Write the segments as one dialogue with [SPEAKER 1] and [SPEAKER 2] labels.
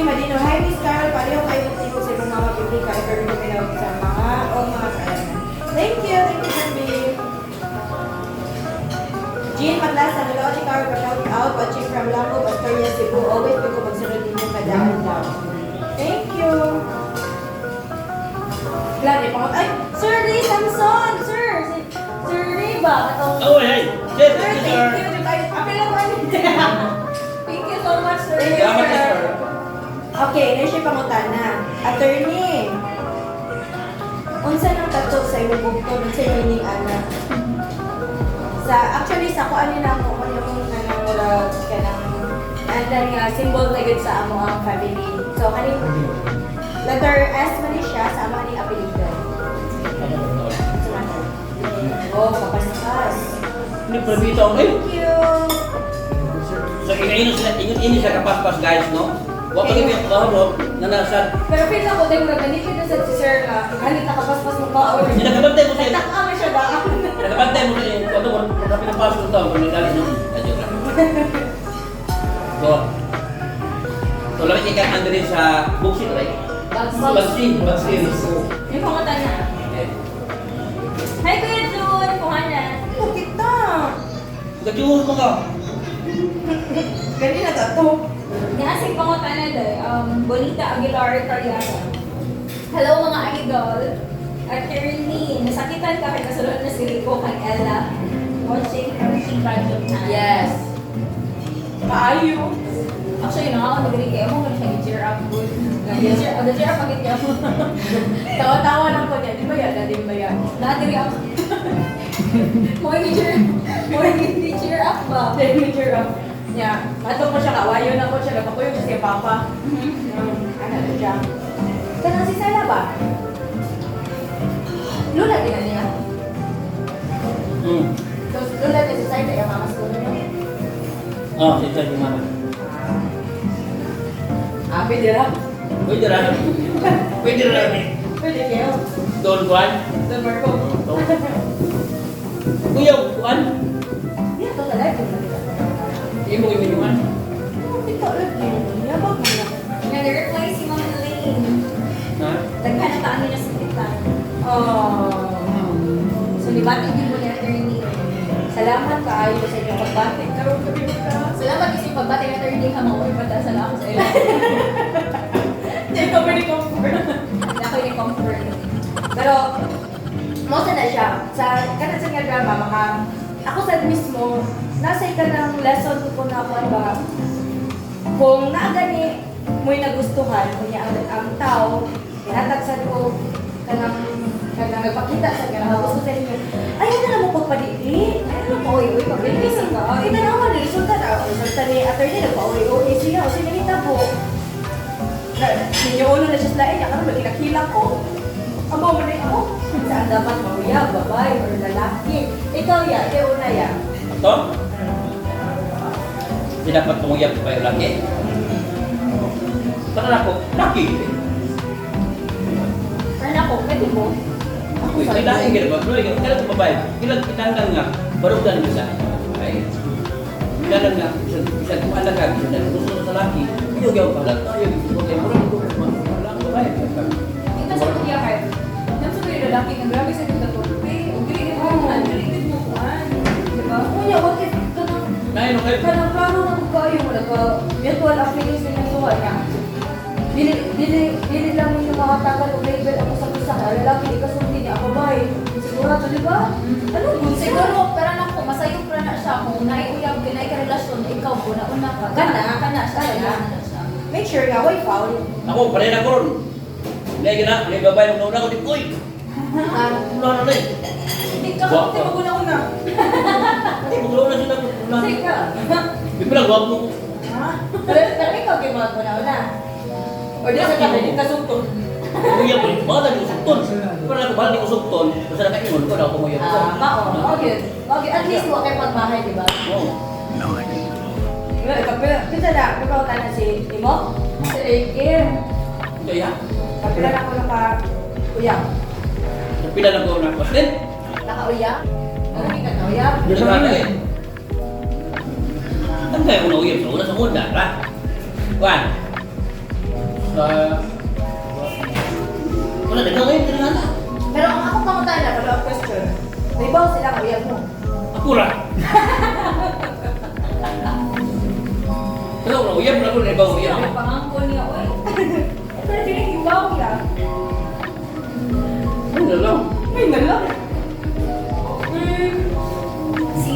[SPEAKER 1] Madino, "Hi Miss Carol, pareho kayo tingog sa imong mama Bibi ka pero pinawag sa mga o mga kaayanan." Thank you, Kirby. Jean Maglasa, "Hello Ate Carol, pa-shout out, watching from Langob, Astoria, Cebu. Always ko pagsunod ninyo kada adlaw." Thank you. Plan, ipangot. Ay, Sir Lee Samson! Sir! Sir Lee ba? Atong
[SPEAKER 2] Oh, hey! Sir,
[SPEAKER 1] Sir,
[SPEAKER 2] thank you, sir.
[SPEAKER 1] thank you. Apil lang ko.
[SPEAKER 3] Thank you so much, sir.
[SPEAKER 1] Thank you,
[SPEAKER 2] Salamat,
[SPEAKER 1] sir.
[SPEAKER 2] sir.
[SPEAKER 1] Okay, na siya pangutana. "Attorney, unsa nang tattoo sa imong bugtong, unsa meaning ana?" Sa actually sa kuan ni nako kung yung kanang murag kanang andan nga symbol na gyud sa amo ang family. So kaning letter S man ni siya sa amo aning apelyido. Samantha. Oh, kapaspas.
[SPEAKER 2] Hindi pa bitaw. Ay!
[SPEAKER 1] Thank you.
[SPEAKER 2] So, ingon sila, ingon ini siya kapaspas, guys, no? Wa pa gid bro, na nasa
[SPEAKER 3] Pero feel ako, dahil murag ganito na sa si sir nga, ganit nakapaspas mo ka.
[SPEAKER 2] Hindi nakabantay mo sa
[SPEAKER 1] Nagtaka man siya daan.
[SPEAKER 2] Nakabantay mo sa kung ano kung pinapasok ito, kung nagalit, no? Ay, joke lang. So, lamit ikan ang diri sa Buksin, right?
[SPEAKER 3] Bagsin.
[SPEAKER 2] Bagsin, bagsin.
[SPEAKER 3] Yung pangutana.
[SPEAKER 2] Okay.
[SPEAKER 3] Hi, Kuya Jun! Kuha na.
[SPEAKER 1] Oh, kita.
[SPEAKER 2] Gajuhon mo ka.
[SPEAKER 1] Gani na to.
[SPEAKER 3] Nasing pangutana day, Bonita Aguilar Cariaga. "Hello mga idol. Attorney, nasakitan ka kay kasulod na si Rico kang Ella? Watching from Chiba, Japan."
[SPEAKER 1] Yes. Kaayo.
[SPEAKER 3] Actually, no, ako nag kay mo siya cheer up good. Cheer up, cheer up agad niya.
[SPEAKER 1] Tawa-tawa lang ko niya. Di ba yan? Di ba yan?
[SPEAKER 3] Nadiri ako. Mo cheer up ba?
[SPEAKER 1] Then cheer up. Niya, mato ko siya kawayo na ko siya nagpakuyo siya siya papa. Ano na siya? Kanang si Sela ba? Lula din na niya. So, lula din si Sela, yung mama sa lula niya.
[SPEAKER 2] Oh, si sir, yung mama.
[SPEAKER 1] Ah, pwede ra.
[SPEAKER 2] Pwede ra. Pwede ra.
[SPEAKER 1] Pwede kayo.
[SPEAKER 2] Don Juan.
[SPEAKER 1] Don Marco.
[SPEAKER 2] Kuya, Juan.
[SPEAKER 1] Yeah, to talaga.
[SPEAKER 2] Imo yung Juan.
[SPEAKER 1] Oh, kita lagi. Yabag mo na.
[SPEAKER 3] Nag-reply si Ma'am Elaine.
[SPEAKER 2] Ha?
[SPEAKER 3] Daghan na taan niya sa kita.
[SPEAKER 1] Oh.
[SPEAKER 3] So, libati din mo ni Attorney.
[SPEAKER 1] Salamat kaayo sa inyong pagbati. Karon ko din ka.
[SPEAKER 3] Salamat kasi pagbati ni Attorney ha, mga pata sa ako sa iyo.
[SPEAKER 1] Hindi ko pwede comfort.
[SPEAKER 3] Hindi ako yung comfort.
[SPEAKER 1] Pero, mo na siya. Sa kanan sa nga drama, maka, ako sa mismo, nasa ka ng lesson ko kung nakuha ba, kung naagani mo'y nagustuhan, kunya ang tao, hinatagsan ko kanang kanang nagpakita sa kanang gusto sa inyo, ayaw na lang mo pagpadili.
[SPEAKER 3] Ay, ano pa, uy, uy, pag-release ka.
[SPEAKER 1] Ay, tanawa ni resulta na. Resulta ni attorney, nagpa-uwi-uwi siya. O siya nangitabo. Na, ninyo ulo na siya sa lain niya. Karon magilak ko. Amo mo na ako. Saan dapat mauyab, babae, or lalaki? Ikaw ya, ikaw una ya.
[SPEAKER 2] Ito? Hindi dapat tumuyap pa yung laki. Para ako, laki.
[SPEAKER 3] Pero ako, pwede mo.
[SPEAKER 2] Uy, kailangan ka ba? Uy, kailangan ko babae. Kailangan kinahanglan nga. Barugan mo sa ay. Kailangan nga bisan bisan kung anak ka, bisan na gusto mo sa laki. Iyo gyud pala. Tayo gusto kay mura ko wala ang babae.
[SPEAKER 3] Ito sa kuya kay. Nang sa kuya lalaki nga grabe sa kita torpe. O dili gid mo kuan, dili gid mo kuan. Diba?
[SPEAKER 1] Kunya, what if kanang
[SPEAKER 2] Nay no kayo.
[SPEAKER 1] kanang klaro na kung kayo mo nagka mutual ang feelings ninyo duha niya. Dili dili dili lang ninyo makatagal og label ang usag-usa ka lalaki di ka sulti niya ako bae. Sigurado, di ba? Ano good?
[SPEAKER 3] Siguro, pero nako, masayop ra na siya kung naiuyab ka, naay ka relasyon, ikaw po, nauna ka.
[SPEAKER 1] Kana.
[SPEAKER 3] Kana siya,
[SPEAKER 1] Kana.
[SPEAKER 3] kana siya.
[SPEAKER 1] Make sure nga way foul.
[SPEAKER 2] Ako pare na ko ron. Nay gina, may babae nung nauna ko di uy. Una na nay.
[SPEAKER 3] Hindi ka
[SPEAKER 2] Wa-
[SPEAKER 3] kasi maguna-una.
[SPEAKER 2] Hindi mo na sila una.
[SPEAKER 1] Sige.
[SPEAKER 2] Di pa lang wag mo.
[SPEAKER 1] Ha? Pero ikaw kay mga una-una. Or di sa ka di ka sugton.
[SPEAKER 2] Kuya ko, baka di ko sugton. Pero ako baka di ko sugton. Basta nakaingon ko na ako mo.
[SPEAKER 1] Ah, mao, mao gyud. Mao gyud. At least wa kay pagmahay, di ba?
[SPEAKER 2] Oo.
[SPEAKER 1] Kapila, pila na, ikaw na si Imo? Si Ricky.
[SPEAKER 2] Kaya,
[SPEAKER 1] Kapila na ko naka uyab.
[SPEAKER 2] pila na ko na pastel.
[SPEAKER 1] Naka-uyab? Ano ka na-uyab?
[SPEAKER 2] Di ba na eh? Ang kaya ko na uyab sa una sa una, ra. Kuan. Sa wala na ngayon ka na.
[SPEAKER 1] Pero ang akong pangutana, follow-up question. May bawo sila nga uyab mo.
[SPEAKER 2] Ako ra. Pero wala uyab na ko na ba uyab.
[SPEAKER 3] Sino ang pangangkon niya, oy? Pero pinahibaw niya.
[SPEAKER 2] Ano lang?
[SPEAKER 1] Ay, nala.
[SPEAKER 3] Si,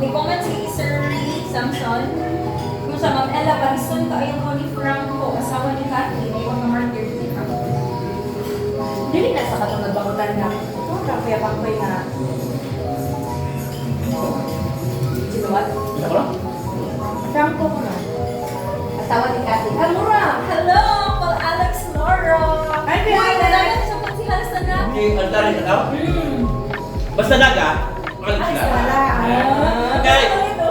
[SPEAKER 3] may comment si Sir Lee Samson. Kung sa Ma'am Ella, barison ka ayong ko ni Franco, asawa ni Kathleen, ay huwag ka martyr ni Franco.
[SPEAKER 1] Dili na sa katong nagbangutan na. Ito, kakuya pangkoy na. Sino what?
[SPEAKER 2] Isa ko lang.
[SPEAKER 1] Franco ko na. Asawa ni Kathy. Ah, mura!
[SPEAKER 3] Hello, Uncle Alex Loro!
[SPEAKER 1] Hi, Kuya
[SPEAKER 3] Uy,
[SPEAKER 1] Alex!
[SPEAKER 3] wala na siya pagsihal sa na.
[SPEAKER 2] Si Altari sa tao. Basta naga, makalit
[SPEAKER 3] Ay,
[SPEAKER 2] sila.
[SPEAKER 1] wala.
[SPEAKER 3] Ah,
[SPEAKER 2] Okay.
[SPEAKER 3] ano ito?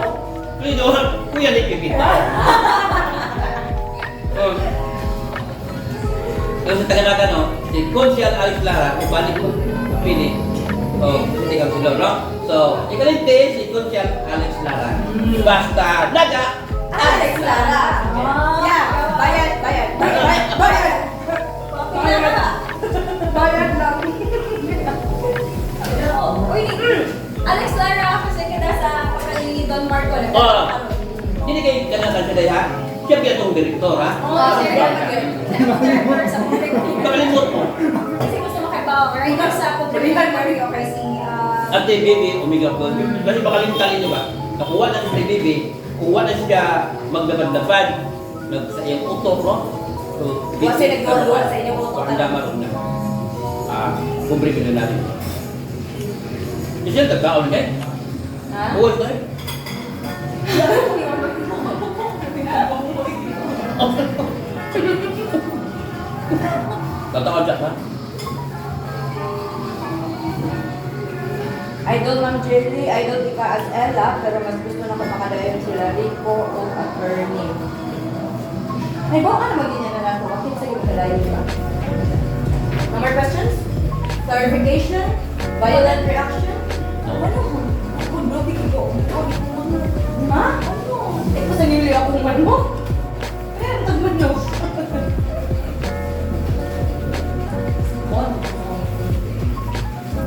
[SPEAKER 2] Kuya, kuya ni Pipita. Oh. Pero sa Taganaga, no, si Consial Alex Lara, kung balik ko, pili. Oh, hindi ka sila, no? So, ikalinte, si Consial Alex Lara. Basta naga,
[SPEAKER 1] Alex Lara.
[SPEAKER 3] Ah.
[SPEAKER 1] Yeah, bayad, bayad, bayad, bayad.
[SPEAKER 3] Papi na.
[SPEAKER 1] Bayad lang.
[SPEAKER 3] Uy, Alex Lara, kasi kita sa kapatid ni Don Marco.
[SPEAKER 2] Oh. Hindi kayo kanakan sila, ha? Siya pa itong direktor, ha?
[SPEAKER 3] Oo, sir. Sa public.
[SPEAKER 2] Pakalimot mo.
[SPEAKER 3] Kasi gusto makibaw. Right now sa public Mario kay si
[SPEAKER 2] Ate Baby, Omega Gold. Kasi makalimutan ninyo ba? Nakuha na si Baby, kuha na siya maglabad-labad, nag sa iyang utok, no? So,
[SPEAKER 1] Kuha siya nagduwa-duwa sa inyong utok.
[SPEAKER 2] Ang dama ron na. Ah, kumbre na natin. Michelle, tagkaon kay?
[SPEAKER 3] Ha?
[SPEAKER 2] Buwas na eh. Tatawa siya, ha?
[SPEAKER 1] Idol Ma'am Jelly, idol ika as Ella, pero mas gusto na ko makadayon sila Rico o attorney. Ay, bawa ka naman ganyan na lang ako. Bakit sa'yo kadayon ba? No more questions? Clarification? Violent reaction?
[SPEAKER 2] No.
[SPEAKER 3] Ano? Ako, grabe ko ko.
[SPEAKER 1] Ma?
[SPEAKER 3] Ano?
[SPEAKER 1] Eh, kung sa nili ako man mo? Eh, ang tagman nyo.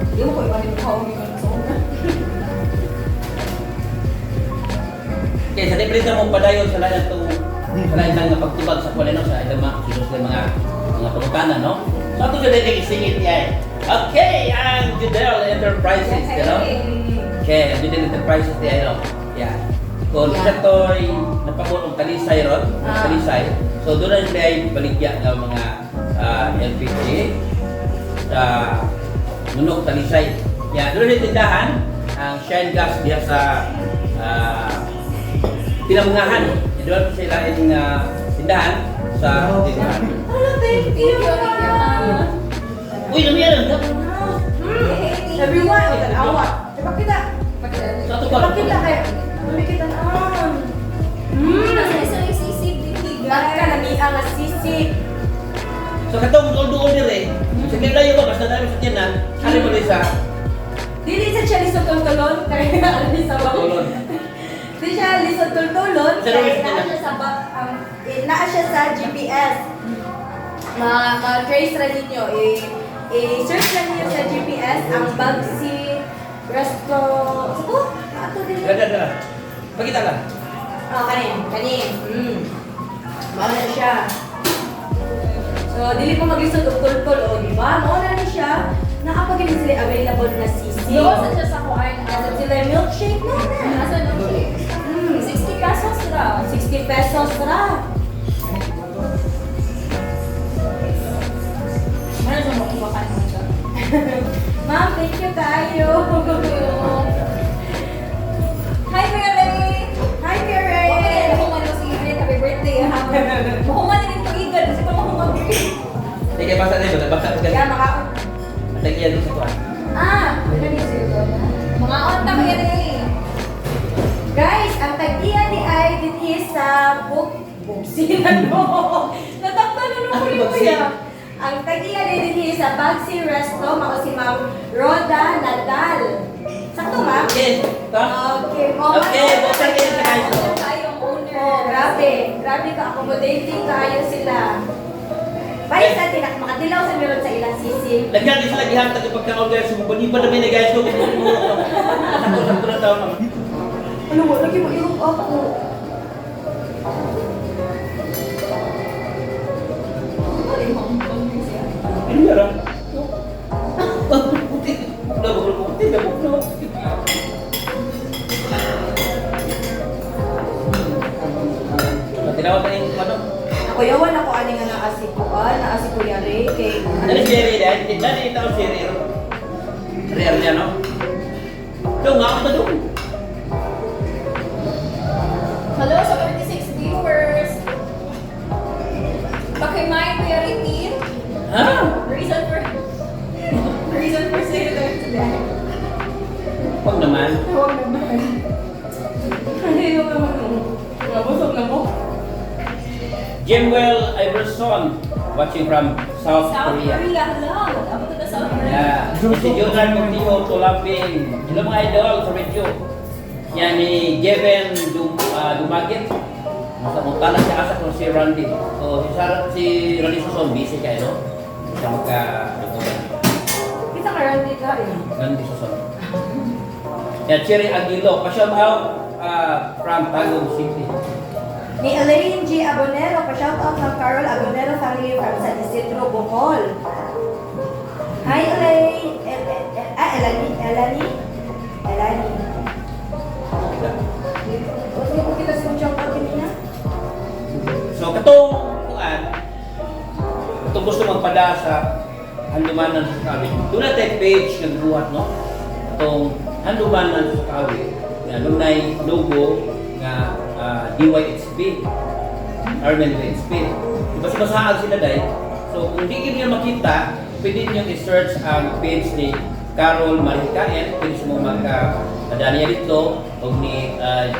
[SPEAKER 1] Hindi mo ko iwanin mo kaong ikaw sa una.
[SPEAKER 2] Okay, sa libre na mong padayon sa lahat itong sa lahat ng pagtubag sa kuwan no, sa ilang mga sino sa mga mga pangutana, no? So ato sa dito isingit niya eh. Okay, ang Judel Enterprises, you know? Okay, ang Judel Enterprises niya, no? Yeah. Kung
[SPEAKER 1] Yeah.
[SPEAKER 2] isa to'y napabot og talisay ron, talisay. So doon na sila ay baligya ng mga LPG sa Nunok Talisay. Yeah, doon na tindahan ang Shine Gas diya sa Pinamungahan. Doon sila yung tindahan sa tindahan.
[SPEAKER 1] Hello, thank you!
[SPEAKER 3] Thank you, thank you, ma'am.
[SPEAKER 2] Uy, lamiyan lang.
[SPEAKER 1] Everyone, tanawa. Ipakita.
[SPEAKER 2] Sa ato pa.
[SPEAKER 1] Ipakita kay Ipakita na.
[SPEAKER 3] Nasa isa yung sisig din, guys.
[SPEAKER 1] Bakit ka nami ang sisig?
[SPEAKER 2] So katong duol-duol dire. Sa layo ba basta dami sa tiyanan, ali mo sa
[SPEAKER 1] Dili sa siya lisod tultulon kay ali sa ba.
[SPEAKER 2] tulon.
[SPEAKER 1] Di siya lisod tultulon
[SPEAKER 2] Sa
[SPEAKER 1] kay
[SPEAKER 2] lugar
[SPEAKER 1] naa
[SPEAKER 2] nila.
[SPEAKER 1] siya sa naa siya sa GPS. Ma ma-trace ra ninyo i-search lang ninyo sa GPS ang Bagsi Resto. Sabo? Ato din.
[SPEAKER 2] Ganda na. Pakita ka.
[SPEAKER 1] Oh, kanin, kanin. Mao na siya. So, dili ko maglisod og tultol o di ba? Mao na ni siya. Naa pa gani sila available na sisig.
[SPEAKER 3] Doon sa siya sa kuan.
[SPEAKER 1] Nasa sila milkshake no na.
[SPEAKER 3] Nasa nung siya. 60 pesos ra.
[SPEAKER 1] 60 pesos ra.
[SPEAKER 3] Meron siya makuha ka naman siya.
[SPEAKER 1] Ma'am, thank you tayo.
[SPEAKER 3] Hi, Kuya Ray!
[SPEAKER 1] Hi, Karen.
[SPEAKER 3] Okay, nahuman mo si Ray. Happy birthday, ha? Mahuman na rin to Igan. Kasi pa mahuman rin.
[SPEAKER 2] Sige, basta na yun. Basta ka.
[SPEAKER 1] Kaya maka
[SPEAKER 2] Tagyan din sa kuan.
[SPEAKER 1] Ah, wala ni zero na.
[SPEAKER 3] Mga on ta, Kuya Ray.
[SPEAKER 1] Guys, ang tag-iya ni ay din sa book Bugsi na no. Natakpan na nung
[SPEAKER 2] Ang
[SPEAKER 1] kuya.
[SPEAKER 2] Bagsi.
[SPEAKER 1] Ang tag-iya ni din sa Bagsi Resto, mao si Ma'am Roda Nadal. Sakto, ma'am?
[SPEAKER 2] Okay. Ta?
[SPEAKER 1] Okay. Oh,
[SPEAKER 2] Okay, buksan kayo sa guys.
[SPEAKER 3] Tayong owner.
[SPEAKER 1] Oh, grabe. Grabe ka accommodating tayo sila. Bye sa tinak makadilaw sa meron sa ilang sisi.
[SPEAKER 2] Lagyan din sila gihatag ang pagkaon, guys. Mabaniba na may na, guys. Sakto na taon naman.
[SPEAKER 1] Ano mo, lagi mo irong ako.
[SPEAKER 3] Wala yung hong siya.
[SPEAKER 2] Ano yara? Puti. Puti. Puti. Tinawag ka yung ano?
[SPEAKER 1] Ako yawan ako ani nga naa si Kuan, naa si Kuya Ray kay
[SPEAKER 2] Dali si Ray, dahil dali ito si Ray. Ray niya, no? Doon nga ako pa doon.
[SPEAKER 3] Hello sa 36 viewers. Pakimay Kuya Ritin.
[SPEAKER 2] Ha?
[SPEAKER 3] Reason for sale today.
[SPEAKER 2] Huwag naman.
[SPEAKER 1] Huwag naman. Ay, yung naman. Mabusog na mo.
[SPEAKER 2] Jimwell Iverson, watching from South,
[SPEAKER 3] South
[SPEAKER 2] Korea.
[SPEAKER 3] Korea, hello. Abot na South Korea.
[SPEAKER 2] Yeah. Si Jonard Montijo Tulaping. Hello, mga idol sa radio. Yan ni Gavin Dumagit. Nasa Montana siya asa ko si Randy. So si Sarah, si Randy Suson busy kayo, no? Siya magka
[SPEAKER 1] Kita ka Randy ka eh.
[SPEAKER 2] Randy Suson. Yeah, Cherry Aguilo. Pa-shout out from Tagum City.
[SPEAKER 1] Ni Elaine G. Abonero, pa-shout out ng Carol Abonero family from San Isidro, Bohol. Hi, Elaine. Elani? Elani? Elani. Hindi ko kita sa shout out kanina.
[SPEAKER 2] So katong kuan, katong gusto magpada sa handumanan sa Kawit. Doon na tayo page nga gibuhat, no? Katong handumanan sa Kawit nga dunay logo nga DYHP, Armen DYHP. Basta-basaan sila dai. So kung di niyo makita, pwede niyo i-search ang page ni Carol Marikaen, pwede mo magka niya dito o ni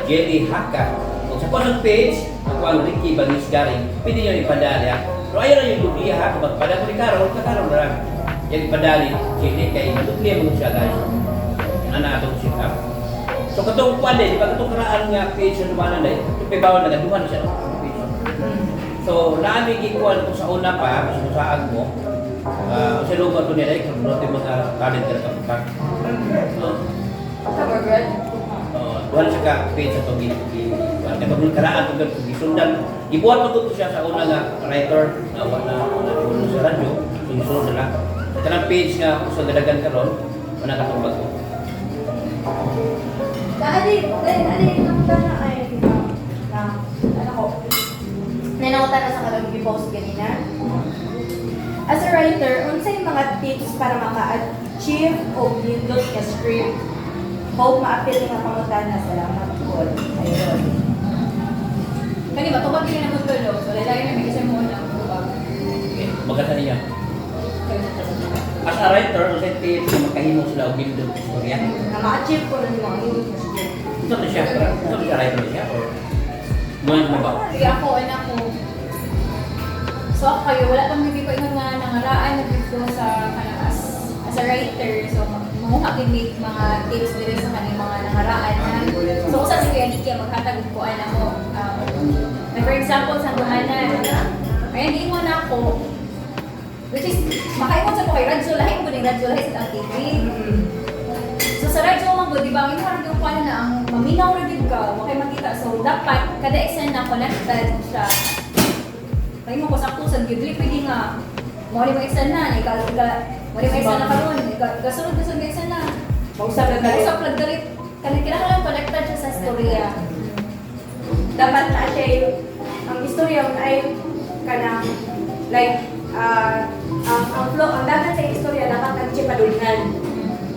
[SPEAKER 2] Jelly Haka. Kung sa kusang page, ako ang Ricky Bangis Garing, pwede niyo ipadali ha. Pero ayaw na yung dubli ha, kung magpada ko ni Carol, ka Carol na lang. Yung ipadali, Jelly, kay madubli mo siya, guys. Yan na atong sit up. So katong kuan di ba katong karaan nga page na dumanan dai, yung bawal nagaduhan siya, no? Page. So, naami gikuan kung sa una pa, kung saan mo, sa lugar to nila, kung doon mga talent nila kapag. So,
[SPEAKER 1] Sa Margaret.
[SPEAKER 2] Duhan siya ka page sa itong gikuan. Kaya pag karaan itong gisundan, gibuhat pa to siya sa una nga writer, na wala na na sa radyo, so gisunod na lang. Sa kanang page nga kung sa dalagan karon, wala ka itong bago.
[SPEAKER 1] Naali, dahil naali, nangutan na ay, na, ano ko, nanangutan na sa katong post ganina. As a writer, unsay mga tips para maka-achieve og nindot nga script? Hope maapil nga pangutana. Salamat po. Ayun.
[SPEAKER 3] Kani ba tubag yun ang tulo. So lalaki na may isa mo na tubag.
[SPEAKER 2] Okay, maganda niya. As a writer, unsay tips na makahimo sila og nindot nga istorya?
[SPEAKER 1] Na ma-achieve ko na nimo ang nindot nga script.
[SPEAKER 2] Ito na siya, ito na siya writer siya or mga mo ba?
[SPEAKER 3] Sige ako, anak ko. So ako kayo, wala pang hindi ko ingon nga nangaraan na ko sa kanang as a writer. So manguha gid mig mga tips diri sa kaning mga nangaraan na. So usa si Kuya Nicky ang maghatag og kuan ako. Like for example sa Buhanan. Ayan, giingon na ako. Which is, makaingon sa ko kay radyo, lahi ko ning radyo, lahi sa ang TV. So sa radyo man gud, di ba, ang imo yung kuan na ang maminaw ra gid ka, wa kay makita. So dapat kada eksena connected siya. Kay mo ko sakto sa gyud dili pwede nga mo ni mo eksena, ikaw ika mo ni mo eksena karon, ika ikasunod ka sa eksena.
[SPEAKER 1] Mausap na tayo.
[SPEAKER 3] Usap lang dali. Kani kinahanglan connected siya sa istorya.
[SPEAKER 1] Dapat na siya yung, ang istorya mo ay kanang like ang flow ang dagan sa istorya dapat ang padulngan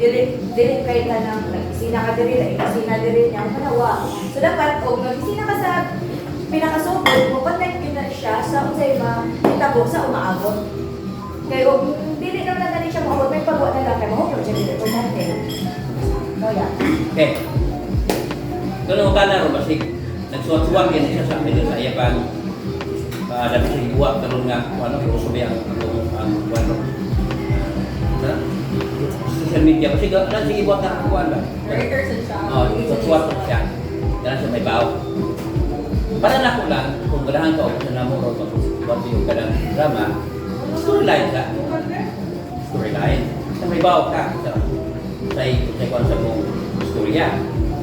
[SPEAKER 1] dili dili kay kanang nag-isina ka diri, nag-isina diri niya panawa. So dapat og nag-isina ka sa pinakasugod mo, connect gyud na siya sa unsay mahitabo sa umaabot, kay og dili naman na gani siya moabot, may pagwa na lang kay mo siya dili importante. So yeah.
[SPEAKER 2] Okay. Doon ang kana ro basig nagsuwat-suwat yan siya sa amin sa iya pag dami sa hiwa karon nga kung ano kay uso ba ang kuan ro. Na? Social media kasi na sige buhat na kuan ba.
[SPEAKER 3] Writer sa siya.
[SPEAKER 2] Oh, suwat siya. Dala siya may bawo. Para na ko lang kung ganahan ka og sa namo ro mag yung kanang drama, Storyline ka. Storyline. Sa may bawo ka sa kuan sa mong istorya.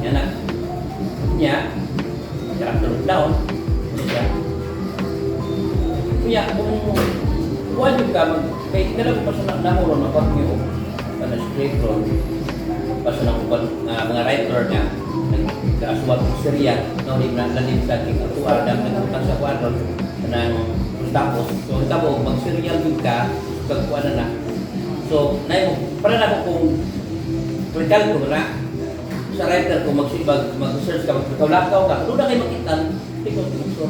[SPEAKER 2] Yan na. Nya, character down. Ano siya? Kuya, kung kuan yung ka, mag, kay kailan ko pa sa namuron, mapagyo, pa na script ron, pa sa nang uban, nga mga writer nga, nagkaasuwat og serya, no, di na lalim sa ating atuwa, dam nagutang sa kuan ron, kanang tapos, so ikaw mag-serial gyud ka, pagkuan na na. So, nay mo, para na ako kung recalco na, sa writer kung magsibag, mag-search ka, magkawlakaw ka, doon na kayo makita, tikot mo, so,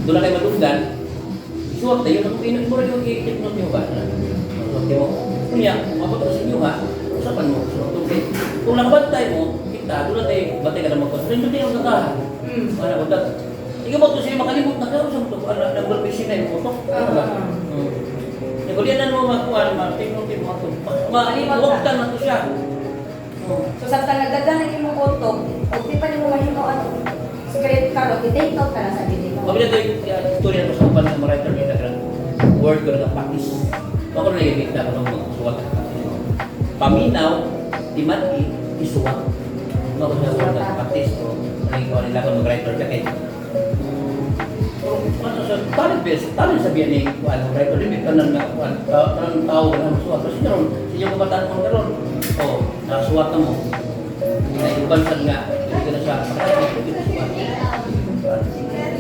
[SPEAKER 2] doon na kayo madunggan, isuwat tayo, kung ino mo rin yung i-take note niyo ba? Isuwat mo. Kunya, kung abot ka sa inyo ha, usapan mo, so, kung, kung nakabantay mo, kita, doon na tayo, bantay ka na mag-concentrate, doon tayo ka. Wala ko dat. Ikaw ba kung sino makalimot na karon sa muto, ano, nag-burpisi na yung utok.
[SPEAKER 1] Ah.
[SPEAKER 2] Nagulian mo makuha, ma-take note mo ato.
[SPEAKER 1] Malimot ka.
[SPEAKER 2] Ma-walk na to siya. Oh.
[SPEAKER 4] So samtang nagdagan ang imong utok, ug di pa nimo mahimo ang script karon, i-take note ka na sa dili mo.
[SPEAKER 2] Mabila tayo yung story na ko sa uban ng mga writer nila karang word ko na practice. Ako na nagigita ko ng mga suwat. Paminaw, timati, isuwat. Ano ko sa word na practice ko. Naging ko nila kung mag-writer ka kay. Pero ano sa talent base, talent sabihin ni kuan writer limit tanan nga kuan tanan tao na suwat. Kasi karon sa inyong kabataan mo karon. Oh, nasuwat na mo. Na uban sad nga dili ka na siya suwat.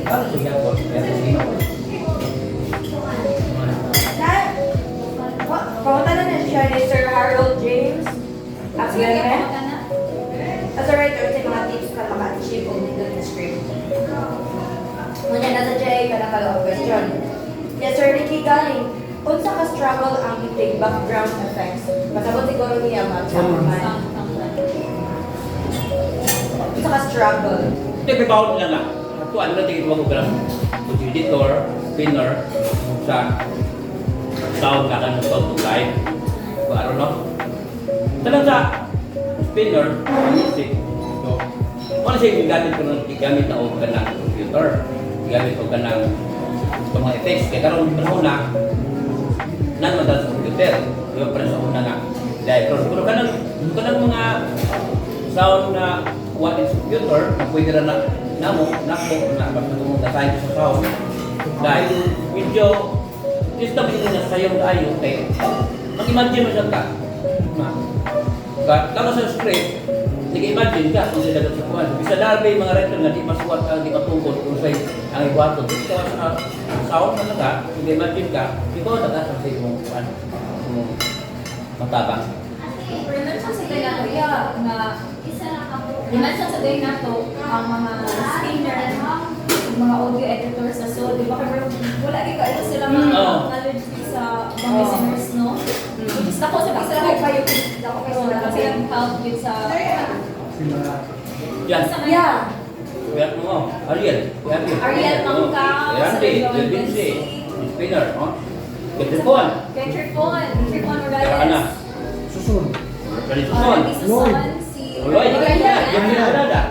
[SPEAKER 2] Para sa gyapon, kaya sa Ginoo.
[SPEAKER 1] Na, pangutana na siya ni Sir Harold James.
[SPEAKER 3] Sige,
[SPEAKER 1] Aguirre.
[SPEAKER 3] pangutana.
[SPEAKER 1] As a writer, sa mga tips ka maka-achieve og nindot na script. Muna na sa Jay, ka na follow-up question. Yes, Sir Ricky Galing, unsa ka struggle ang itig background effects? Pasabot siguro niya mag
[SPEAKER 3] Sound,
[SPEAKER 1] man.
[SPEAKER 3] sound.
[SPEAKER 1] Unsa ka struggle?
[SPEAKER 2] Hindi, may bawal nila nga. Ako, ano lang tingin mo ko kung editor, spinner, sa sound ka kanang sound to live. Kung ano, no? Talang sa spinner, music. So, wala siya yung gamit ko ng gigamit na og kanang computer. Gigamit og kanang sa mga effects. Kaya karon panahon na, nan man sa computer. Di ba para sa una nga live. Pero pero kanang kanang mga sound na kuha din sa computer, na pwede ra na namo, nako, na basta kung nakain sa sound. Dahil medyo system ini na sayong tayo kay mag-imagine mo siya ka. Ma. Ka, tama sa script, nag-imagine ka kung sila sa kuwan. Bisa dahil mga writer nga di masuwat ang di matungkol kung sa'y ang ibuhaton. Ikaw sa sound na ka, nag-imagine ka, ikaw na ka sa imong kuwan, imong matabang.
[SPEAKER 3] Pero mention sa kaya kuya nga i-mention sa day nato ang mga spinner, ang mga audio editor sa so, di ba? Pero wala kay kaayo sila mga knowledge di sa mga listeners, no? Which is ako sa
[SPEAKER 4] Dako
[SPEAKER 3] sila
[SPEAKER 4] kayo, dako kayo
[SPEAKER 3] So,
[SPEAKER 4] sila
[SPEAKER 3] kasi ang help with sa
[SPEAKER 5] Sila
[SPEAKER 2] Yan.
[SPEAKER 3] sa
[SPEAKER 1] Yeah.
[SPEAKER 2] Kuya mo, Ariel. Kuya Ariel.
[SPEAKER 3] Ariel Mangkao,
[SPEAKER 2] Kuya Randy,
[SPEAKER 3] sa
[SPEAKER 2] Kuya Vinci, Spinner, oh. Kuya Tripon.
[SPEAKER 3] Kay Tripon, Tripon
[SPEAKER 2] Kaya ka na.
[SPEAKER 3] Morales.
[SPEAKER 5] susun.
[SPEAKER 2] Randy
[SPEAKER 3] Oh,
[SPEAKER 2] Suson.
[SPEAKER 3] Randy Suson, si
[SPEAKER 2] Roy,
[SPEAKER 3] Roy
[SPEAKER 2] Jeffrey
[SPEAKER 3] Tayan,
[SPEAKER 2] Morada.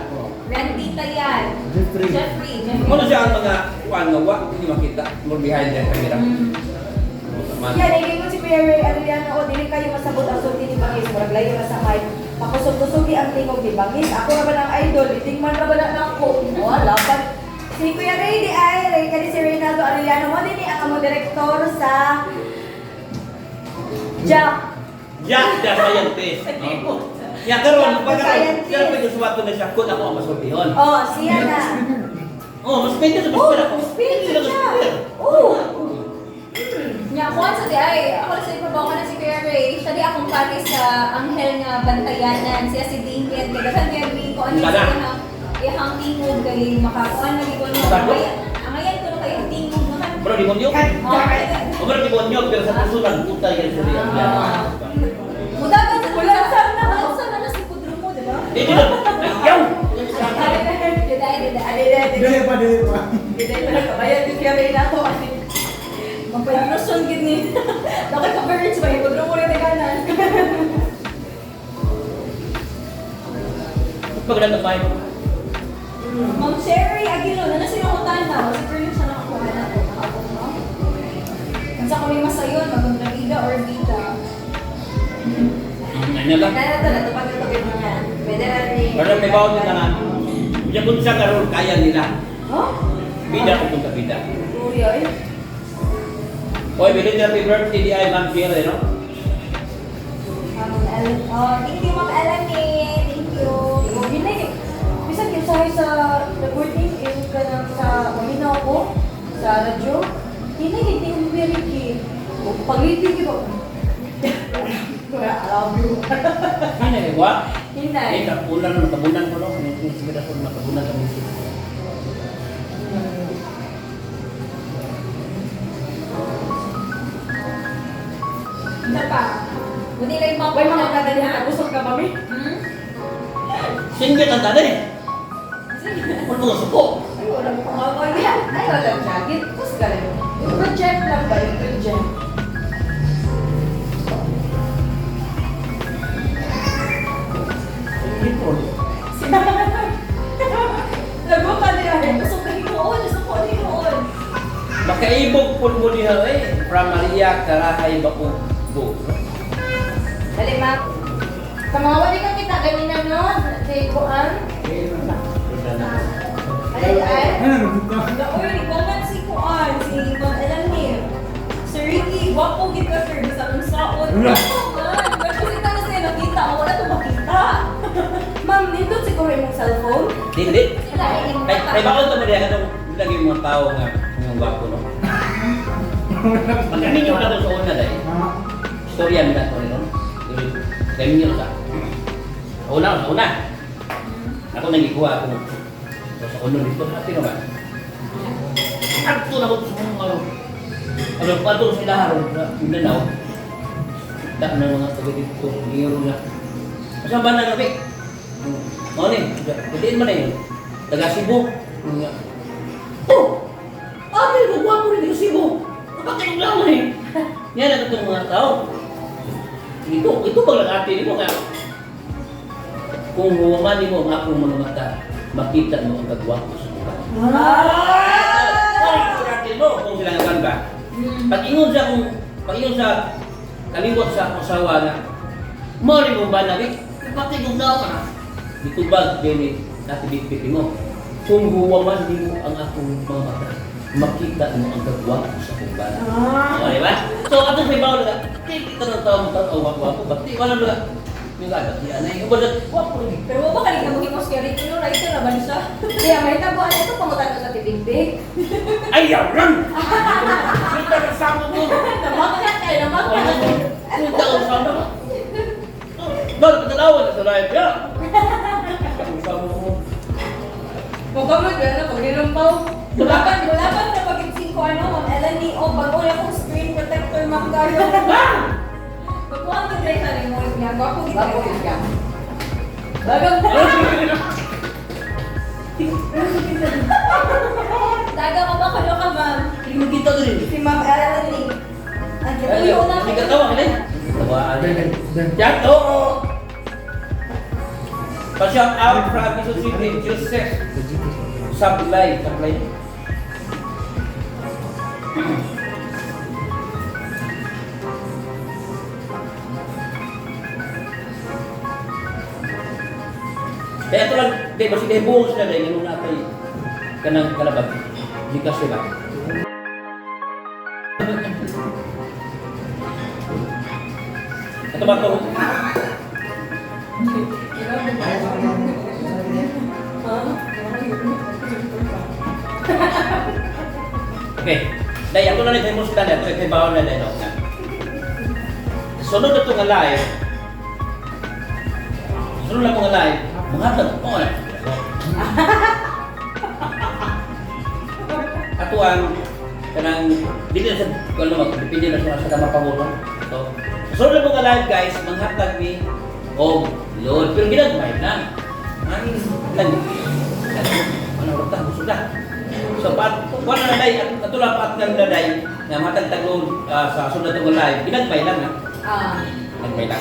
[SPEAKER 3] Randy Tayan,
[SPEAKER 5] Jeffrey.
[SPEAKER 3] Jeffrey, Jeffrey.
[SPEAKER 2] Muna siya ang mga kuan nga wa hindi makita more behind the camera. Man.
[SPEAKER 1] Yeah, naging si Kuya Ray Arellano, o dili kayo masabot ang sulti ni Bangis, murag layo na sa mic. Pakusog-kusogi ang tingog ni Bangis. Ako ra ba ng idol, itingman ra ba na nako. Wala pa. Si Kuya Ray di ay, Ray kani si Reynaldo Arellano mo din ni ang among direktor sa Jack.
[SPEAKER 2] Jack the scientist. No? Ya karon
[SPEAKER 1] Jack the
[SPEAKER 2] pagkaron
[SPEAKER 1] scientist.
[SPEAKER 2] siya pa yung suwato na siya kun ako ang masultihon.
[SPEAKER 1] Oh, siya na.
[SPEAKER 2] Oh, mas pwede sa
[SPEAKER 1] Oh,
[SPEAKER 2] mas ako.
[SPEAKER 1] spin
[SPEAKER 2] Sila
[SPEAKER 1] siya.
[SPEAKER 2] mas
[SPEAKER 1] Oh.
[SPEAKER 3] Nya, kuhan sa di ay, ako lang sa ipabaw ko na si Kuya Ray. Siya di akong pati sa Anghel nga Bantayanan. Siya si Damien. Kaya daghan kaya may kuan niya
[SPEAKER 2] Tara.
[SPEAKER 3] sa ihang ihang tingog kay makakuan lagi ko no.
[SPEAKER 2] Tara.
[SPEAKER 3] Ang ayan ko no kay ihang tingog naman.
[SPEAKER 2] Bro, demonyo.
[SPEAKER 3] Oh,
[SPEAKER 2] O bro, demonyo pero sa puso lang putay kay siya.
[SPEAKER 3] Mudagan sa
[SPEAKER 1] Walang saan na.
[SPEAKER 3] Walang saan na si Pudro mo, di ba?
[SPEAKER 2] Dito na. Yaw.
[SPEAKER 3] Diday, diday.
[SPEAKER 1] Ade, ade, ade.
[SPEAKER 5] Dili pa, dili pa.
[SPEAKER 1] Dili pa nakabayad ni Kuya Ray nato.
[SPEAKER 3] Magpa-impression gid ni. Dapat coverage ba yung Pudro mo rin kanan.
[SPEAKER 2] Pagdala tayo.
[SPEAKER 3] Ma'am Sherry Aguilo, na nasa yung utana, si Perlo siya nakakuha na to, nakakuha no? Ang sa kami masayon, magkontrabida or bida.
[SPEAKER 2] Ano lang?
[SPEAKER 4] Na to, natupad na to kayo mga. Pwede na ni...
[SPEAKER 2] Pero may bawon nila nga. Biya kung sa karon kaya nila.
[SPEAKER 1] Huh?
[SPEAKER 2] Bida o kontrabida.
[SPEAKER 1] Kuya, eh.
[SPEAKER 2] Oy, bilin na happy birthday di ay Ma'am Sierra, no?
[SPEAKER 3] Ma'am Ellen. Oh, thank you, Ma'am Ellen. Thank you.
[SPEAKER 1] Mo hinay. Bisan kay usahay sa recording eh ka nang sa maminaw ko sa radyo. Hinay hindi mo Ricky. Pag-ibig ko. Kuya, I love you.
[SPEAKER 2] Ano eh, wa? Eh,
[SPEAKER 1] Hinay.
[SPEAKER 2] kapulan, nakabunan ko, no? Sige ako, nakabunan kami.
[SPEAKER 3] Isa pa. Buti lang yung mga
[SPEAKER 1] Way mga kadalihan, busog ka mami.
[SPEAKER 3] Hmm?
[SPEAKER 2] Singgit ang tali. Ano mo suko?
[SPEAKER 1] Ay, wala mo kung Ay, ay, wala jacket. Tapos galing. Yung project lang ba? Yung project.
[SPEAKER 3] Lago ka nila. Busog ka hinuon. Busog ko hinuon.
[SPEAKER 2] Makaibog po mo diha eh. From Maria Karahay Bakubo.
[SPEAKER 1] Dali, ma'am. Sa mga wali kang kita ganina, no? Si Kuan. Ay, ay.
[SPEAKER 5] Ano, nagbuka.
[SPEAKER 3] Uy, ni-comment si Kuan, si Ma'am Ellen. Sir Ricky, gwapo gid ka sir, bisan unsaon.
[SPEAKER 5] Wala.
[SPEAKER 3] Gwapo man. Kasi tayo siya nakita, ako wala to makita.
[SPEAKER 1] Ma'am, nindot siguro imong cellphone.
[SPEAKER 2] Dili.
[SPEAKER 3] Sila ay imong
[SPEAKER 2] Ay,
[SPEAKER 3] mata.
[SPEAKER 2] ay bakit ito mo diha katong lagi yung mga tao nga nga gwapo no. Pag ninyo na to sa una dai. Istorya nila to no. Kaya ninyo sa. Una, sa una. Ako nangikuha ako. Sa uno dito sa atin ba? Adto na ko sa mga ano. Ano pa to sila haron sa Mindanao. Da na mga taga dito, ngiro na. Asa ba na gabi? Mao ni, diin man na yun. Taga Cebu. Nga. Oh! Abi, gwapo rin yung Cebu. Bakit yung laman eh? Yan ang itong mga tao. Ito, ito bang ate mo nga? Kung huwaman mo ang akong mga mata, makita mo ang kagwapo sa mukha. Ah! Ay, mo kung sila nga ba? Pag-ingon sa kung pag-ingon sa kaliwat sa akong asawa na mo rin mo ba na bakit yung ka na? Ditubag dili natibit mo. Kung huwaman nimo ang akong mga mata, makita mo ang kagwapo sa kumbana. Ah. O, di ba? So, atong may bawal na, di ka ng tao mo tao, wapo, ba't di, wala na, yung agad, di anay, wala, wapo rin.
[SPEAKER 3] Pero wa ba kanig nagmuhimos kay Ricky no writer ra ba siya?
[SPEAKER 4] Kaya may tabuan ito, pangutan ko sa tibig-big.
[SPEAKER 2] Ay, yaran! Kita kasama mo!
[SPEAKER 1] Namakat kayo, namakat.
[SPEAKER 2] Kita kasama mo! Dahil patalawan na sa live, ya! Kasama mo.
[SPEAKER 1] Mukha mo, gano'n, pag nilumpaw.
[SPEAKER 3] Wala pa wala pa na pag ko ano, Ma'am Ellen oh, bago na akong screen protector ma'am kayo. Pagkuha ka dry ka mo niya, gwapo gid
[SPEAKER 4] Bago
[SPEAKER 3] ka.
[SPEAKER 4] ka.
[SPEAKER 1] Bagang
[SPEAKER 3] Daga ka ba kalo ka ma'am?
[SPEAKER 2] Hindi mo kita rin.
[SPEAKER 1] Si Ma'am Ellen. Ang
[SPEAKER 3] Tuyo na.
[SPEAKER 2] Hindi ka tawa, hindi? Tawaan.
[SPEAKER 5] Ben, Ben.
[SPEAKER 2] Jack, oo! Pa-shout out from Quezon City, Joseph Sablay. Sablay. Kaya ito lang, di ba sige buong sila dahil yung natay kanang kalabag. Di ka sila. Ito ba ito? Okay. Dahil ako na rin mo sila na ito, kay bawal na dahil na. Sunod na ito nga live. Sunod na ito nga live. Mga tag, oh, na. Ato ang kanang dili na sa kung ano mag depende na sa sa mapahulong. So, sunod na nga live guys, manghatag ni og load pero ginagmay na. Ang lang ano rota busog na. So pat wala na day at ato lang pat nga day nga matag tagload sa sunod na live ginagmay lang na.
[SPEAKER 1] Ah.
[SPEAKER 2] Ginagmay lang.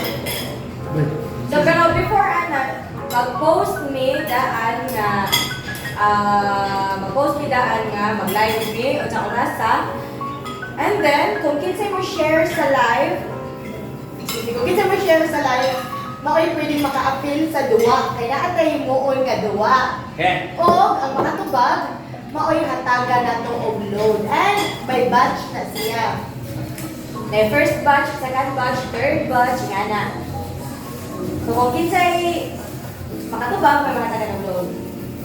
[SPEAKER 5] Ben.
[SPEAKER 1] So, pero before, ana, mag-post mi daan nga, mag-post mi daan nga, mag-live mi, o sa orasa. And then, kung kinsay mo share sa live, excuse me, kung kinsay mo share sa live, mao'y pwedeng maka-appeal sa duwa. Kaya atay moon nga duwa.
[SPEAKER 2] Okay.
[SPEAKER 1] O ang makatubag, mao'y hatagan nato og load. And by batch na siya. Na first batch, second batch, third batch, nga na. So kung kinsay makatubag, may mahatagan og load.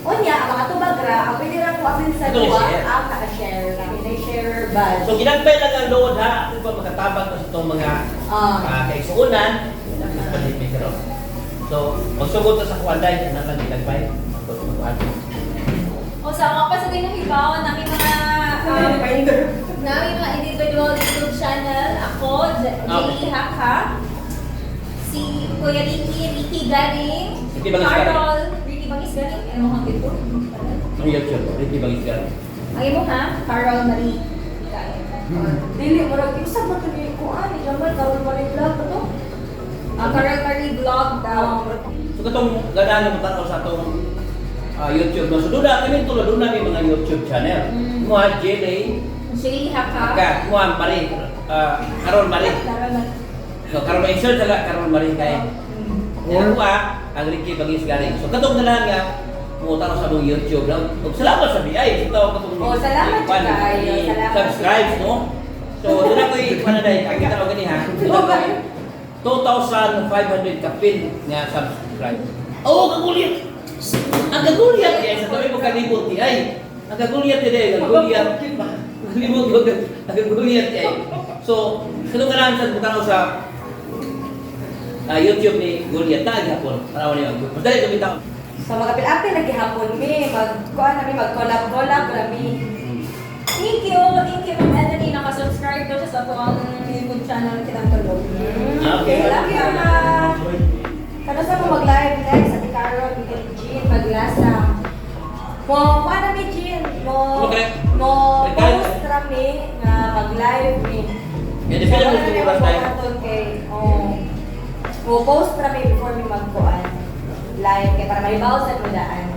[SPEAKER 1] Unya, ang makatubag ra, ang pwede ra mo apil sa
[SPEAKER 2] Ito
[SPEAKER 1] duwa,
[SPEAKER 2] share.
[SPEAKER 1] ang naka-share. Pinay share badge.
[SPEAKER 2] So ginagpay lang ang load ha, kung ba makatabang na sa itong mga kaigsuunan, pandemic karon. So, magsugod ta sa kuanday, anak lang ginagpay. Magkuan.
[SPEAKER 3] O sa ako pa sa ginahibaw, namin mga namin mga individual YouTube channel. Ako, J.E. Haka. Si Kuya Ricky, Ricky Garing.
[SPEAKER 2] Ricky Bangis Garing.
[SPEAKER 3] Carol, Ricky Bangis Garing. Ano mo kang dito?
[SPEAKER 2] Ang YouTube, Ricky Bangis Garing.
[SPEAKER 3] Ang imo ha? Carol Marie. Garing.
[SPEAKER 4] Dili, murag usab man to ni kuan ni Jamal karon Marie vlog ba to?
[SPEAKER 3] Ah, Carol Marie Vlog daw.
[SPEAKER 2] So katong ganahan mo tanaw sa atong YouTube no. So doon na kami tulo doon na may mga YouTube channel. Mo Jelly,
[SPEAKER 3] J.E. Haka.
[SPEAKER 2] ka mo Marie, Carol Marie.
[SPEAKER 3] Carol Marie.
[SPEAKER 2] So karon ma insert sila Carol Marie kay. Or ang Ricky Bangis Garing. So katong ganahan nga mo tanaw sa among YouTube no. Ug salamat sa BI sa tawag katong
[SPEAKER 4] Oh, salamat
[SPEAKER 2] kuan,
[SPEAKER 4] kaayo. Salamat.
[SPEAKER 2] Subscribe no. So doon ako kuan na dai, ang kita gani ha. Doon ako'y 2,500 kapin nga subscribe. Oh, kagulyat. Ang kagulyat eh, sa tabi mo kalibot di ay. Ang kagulyat eh, ang kagulyat. Kalibot ko, ang kagulyat eh. So, katong ganahan sa butanaw sa YouTube ni Goliath na gihapon. Tanaw niyo. Mas dali ito bitaw.
[SPEAKER 4] So magapil-apil lagi hapon mi, mag kuan na mi, mag collab-collab ra mi.
[SPEAKER 3] Thank you! Thank you, Ma'am Anthony. Nakasubscribe daw siya sa atong YouTube channel kitang tulog.
[SPEAKER 2] Okay.
[SPEAKER 4] Thank you, ma. Kano sa mo mag-live next sa Carol, Miguel Jean, maglasa. Mo kuan na mi Jean, mo
[SPEAKER 2] Okay.
[SPEAKER 4] mo
[SPEAKER 2] Okay.
[SPEAKER 4] post ra mi nga mag-live mi.
[SPEAKER 2] Yeah, depende mo sa oras tayo.
[SPEAKER 4] Kay, oh, mo post ra mi before mi magkuan. Live kay para mahibaw sa daan.